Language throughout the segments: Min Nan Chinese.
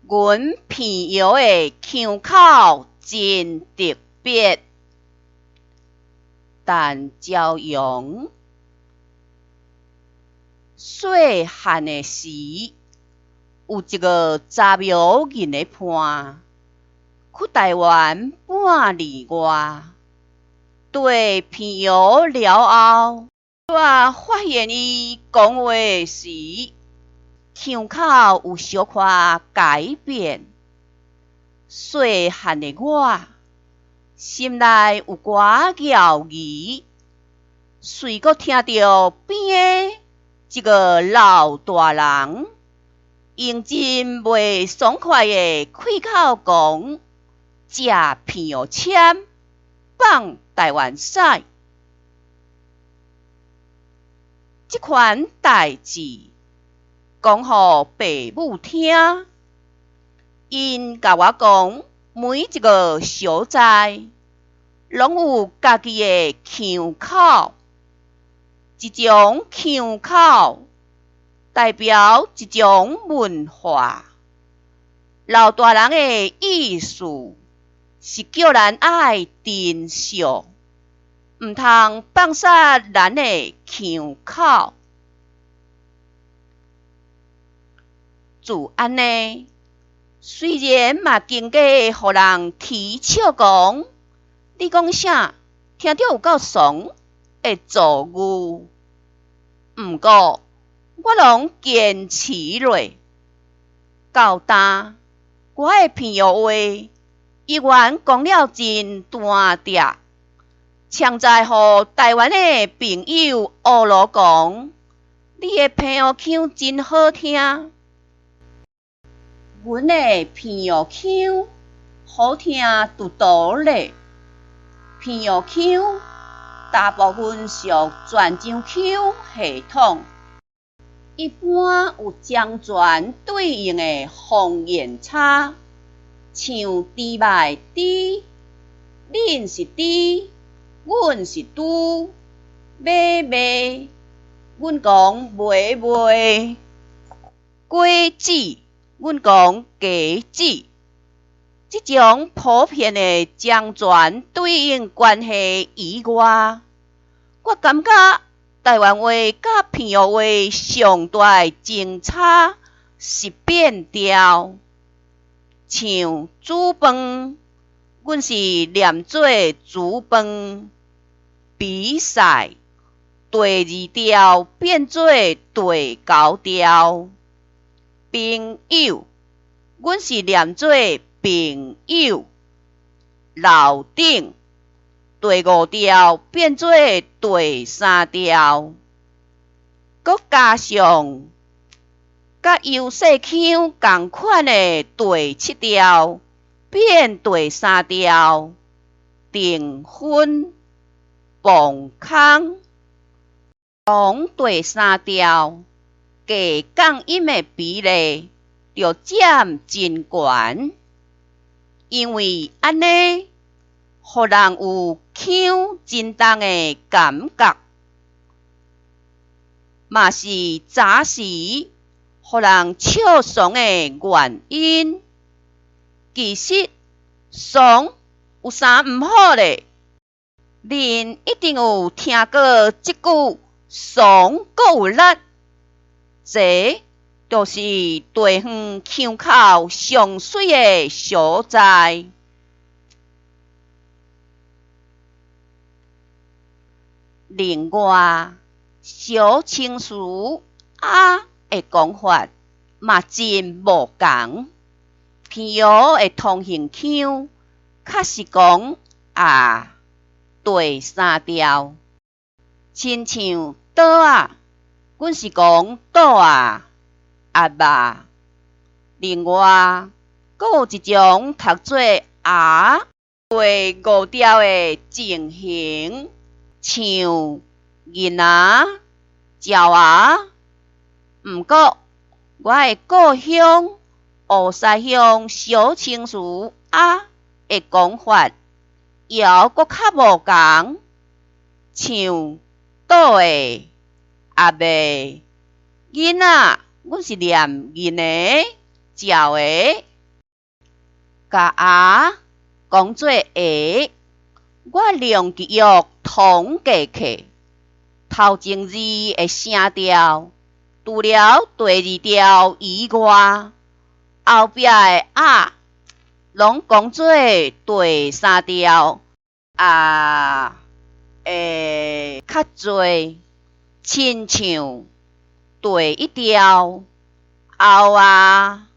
阮鼻藥的腔口真特別。陳昭陽細漢的時，有一个查某囡仔伴去台灣半年外，綴鼻藥了後，煞發現伊講話時，腔口有小可改變。細漢的我，心內有寡猶疑，隨閣聽著邊的一个老大人，用真袂爽快的開口講：食鼻藥籤，放台灣屎。這款代誌講予爸母聽，𪜶共我講，每一个所在攏有家己的腔口，一種腔口代表一種文化。老大人的意思是叫咱愛珍惜，毋通放殺咱的腔口。自按呢，雖然嘛經過予人取笑講，你講啥？聽著有夠慫的遭遇，毋過我攏堅持落。到今，我的鼻藥話依然講了真單調，常在予台灣的朋友學囉講，你的鼻藥腔真好聽。阮的鼻藥腔好聽拄倒咧。鼻藥腔大部分屬泉州腔系統，一般有漳泉對應的方言差，像豬肉的豬，恁是豬，阮是豬，買賣，阮講買賣，果子，阮講果子。這種普遍的漳泉對應關係以外，我感覺台灣話佮鼻藥話上大的爭差是變調。像煮飯，阮是念做煮飯；比賽，第二調變做第九調；朋友，阮是念做朋友；樓頂，第五調變做第三調，閣加上佮優勢腔仝款的第七調變第三調，訂婚、磅空，講第三調加降音的比例就佔真懸，因為按呢，予人有腔真重的感覺，嘛是早時予人笑慫的原因。其實慫有啥毋好咧？恁一定有聽過這句慫閣有力，這就是地方腔口上媠的所在。另外，小青樹仔的講法嘛真無仝。鼻藥的通行腔較是講啊第三調，親像桌仔，阮是講桌仔、鸭肉。另外，閣有一種讀做啊第五調的情形，像囡仔、鳥仔。毋過，我的故鄉湖西鄉小青樹仔的講法，猶閣較無仝，像倒的、鸭的、囡仔，阮是念囡的、鳥的。共啊講做會，我量記憶統計起，頭前字的聲調，除了第二調以外，後壁的啊，攏講做第三調啊，會較濟，親像第一調後啊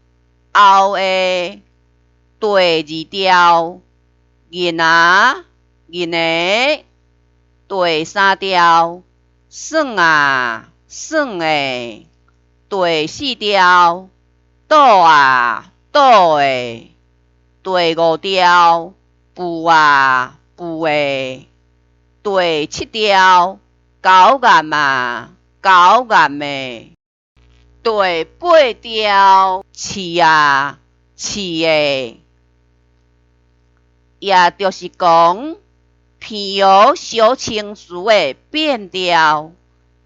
後的第二調銀啊銀的第三調算啊算的第四調倒啊倒的第五調浡啊浡的第七調狗岩啊狗岩的第八調飼啊飼的，也就是講，平遙小稱詞的變調，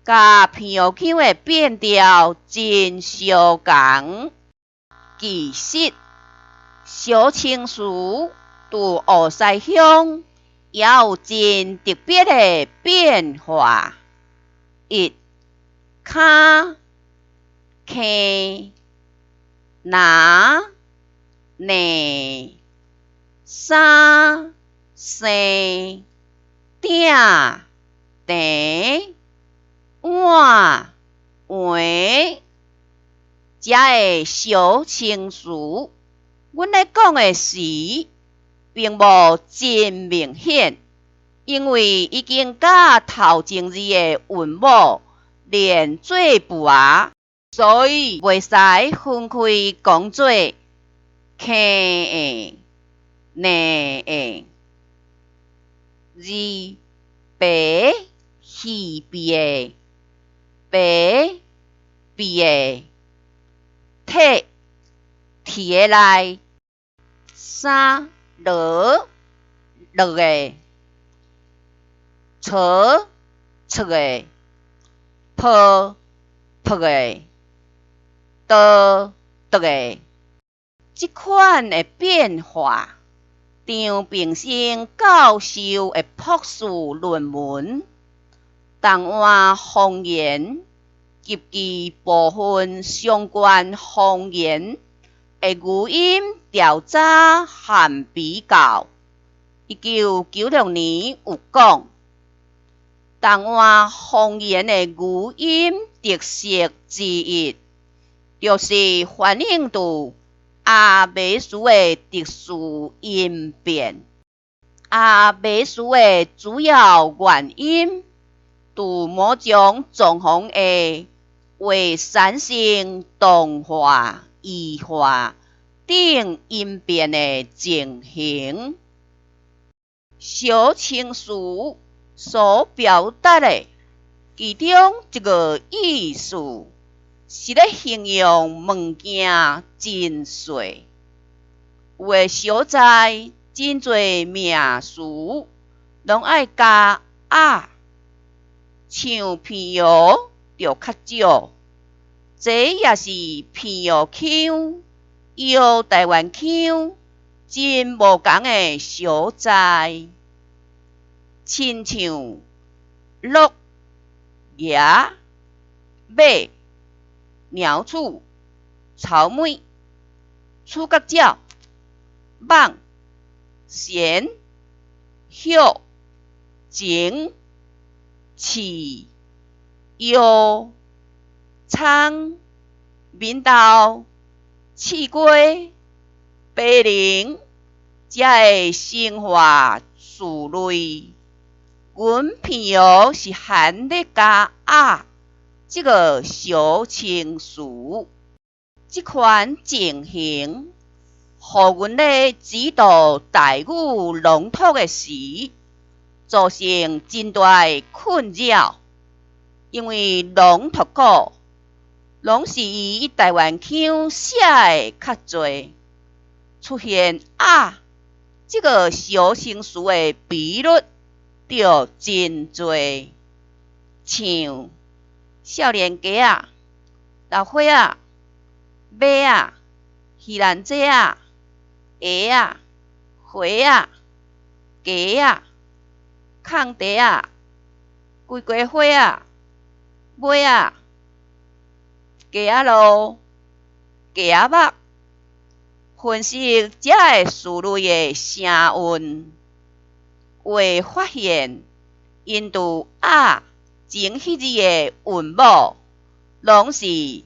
佮平遙腔的變調真相仝。其實，小稱詞佇湖西鄉也有真特別的變化。一、跤、坑、拿、呢、衫、生、鼎、鄭、碗、糜，遮的小稱詞，阮咧講的時，並無真明顯，因為已經佮頭前字的韻母連做步仔，所以袂使分開講做坑的、呢的。二、白、魚鱉的、白、鱉的、鐵、鐵的來。三、落、落的、錯、錯的、抱、抱的、桌、桌的。這款的變化，張平生教授的博士論文《台灣方言及其部分相關方言的語音調查和比較》，1996年有講，台灣方言的語音特色之一，就是反映佇阿尾詞的特殊音變。阿尾詞的主要原因，佇某種狀況下會產生同化、異化等音變的情形。小稱詞所表達的其中一個意思，是咧形容物件真細。有的所在真濟名詞攏愛加仔，像平遙就較少。這也是平遙腔、與台灣腔真無仝的所在。親像鹿、鵝、馬、鳥鼠、草莓、出角鳥、蠓、鱔、葉、前、飼、藥、蔥、敏豆、試雞、白靈，遮的生化詞類，阮平遙是罕咧加仔這個小稱詞，這款情形，予阮咧指導台語朗讀的時，造成真大的困擾，因為朗讀稿攏是以台灣腔寫的較濟，出現仔這個小稱詞的比率就真濟，像少年雞仔、老花仔、馬仔、魚籃子仔、鞋仔、花仔、鸡仔、空袋仔、规家伙仔、尾仔、鸡仔路、鸡仔目。分析這个词类的声韵，会发现𪜶佇仔前彼字的韵母攏是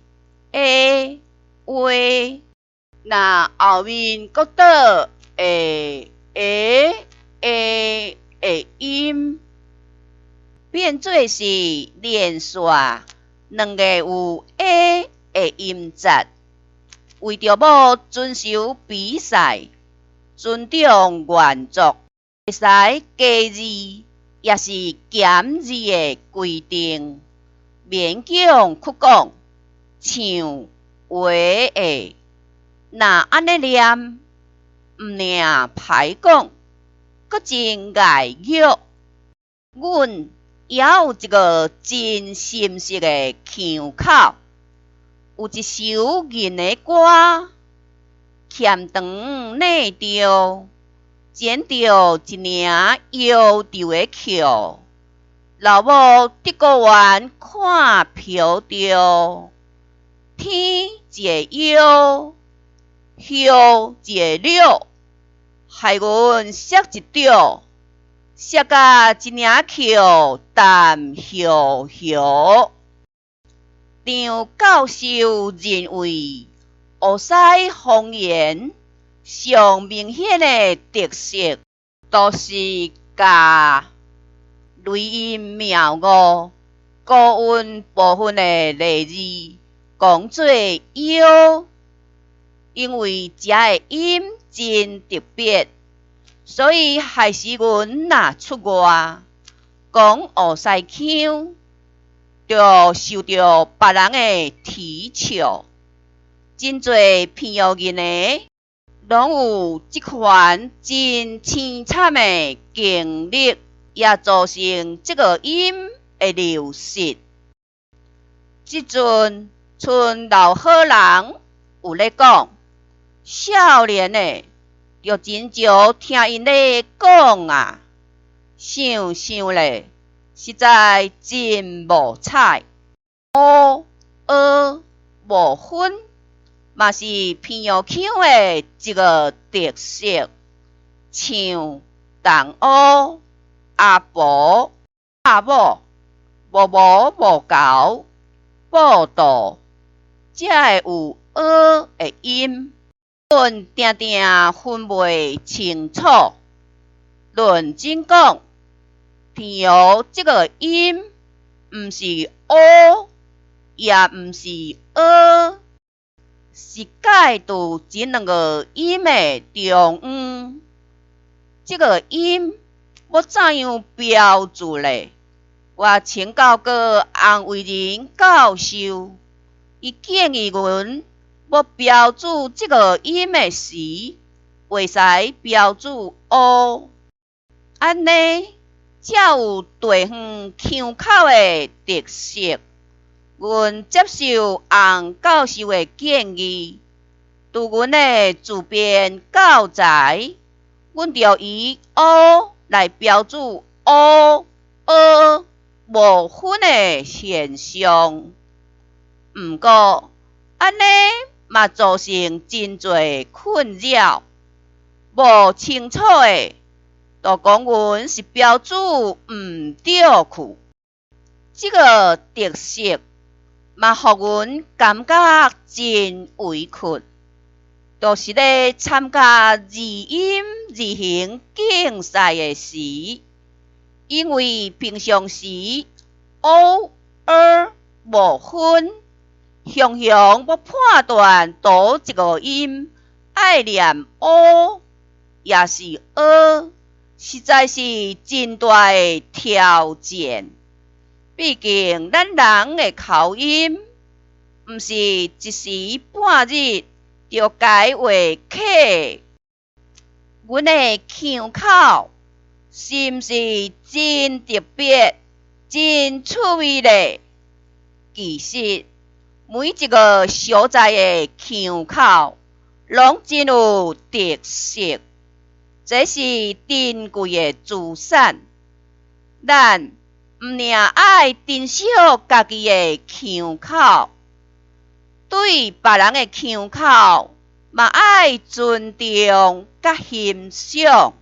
a、w，若後面閣倒的 a、a 的音，變做是連續兩个有 a 的音節。為著欲遵守比賽，尊重原作，會使加字抑是減字的規定，勉強去講，像話的，若按呢念，毋爾歹講，閣真礙虐。阮猶有一个真深實的腔口。有一首銀的歌，欠長領著，剪著一領搖著的褲，老母佇公園看飄著，天一个搖，葉一个蟯，害阮摔一著，摔甲這領褲澹葉葉。張教授認為，湖西方言上明顯的特色，就是共雷音謬誤高音部分的例字講做腰，因為這个音真特別，所以害死阮若出外講湖西腔，就受著別人的啼笑。真濟鼻藥囡仔攏有這款真凄慘的經歷，也造成這个音的流失。這陣賰老好人有咧講，少年的就真少聽𪜶咧講啊，想想咧，實在真無彩。烏、蚵無分，嘛是鼻藥腔的一个特色，像重烏、阿婆、阿某、無無無猴、報道，才會有蚵的音。阮定定分袂清楚。論真講，鼻藥這个音，毋是烏，也毋是蚵，是介佇這兩个音的中央。這个音欲怎樣標註咧？我請教過洪維仁教授，伊建議阮欲標註這个音的時，會使標註烏，按呢才有地方腔口的特色。阮接受洪教授的建議，佇阮的自編教材，阮就以烏來標註烏、蚵無分的現象。毋過，按呢嘛造成真濟困擾，無清楚的，就講阮是標註毋對去。這个特色嘛，予阮感覺真委屈。就是咧參加字音字形競賽的時，因為平常時烏、蚵無分，常常欲判斷佗一个音愛念烏抑是蚵，實在是真大的挑戰。畢竟咱人的口音，毋是一時半日就共伊畫客。阮的腔口是毋是真特別、真趣味咧？其實，每一个所在的腔口，攏真有特色，這是珍貴的資產。咱毋爾愛珍惜家己的腔口，對別人的腔口嘛愛尊重佮欣賞。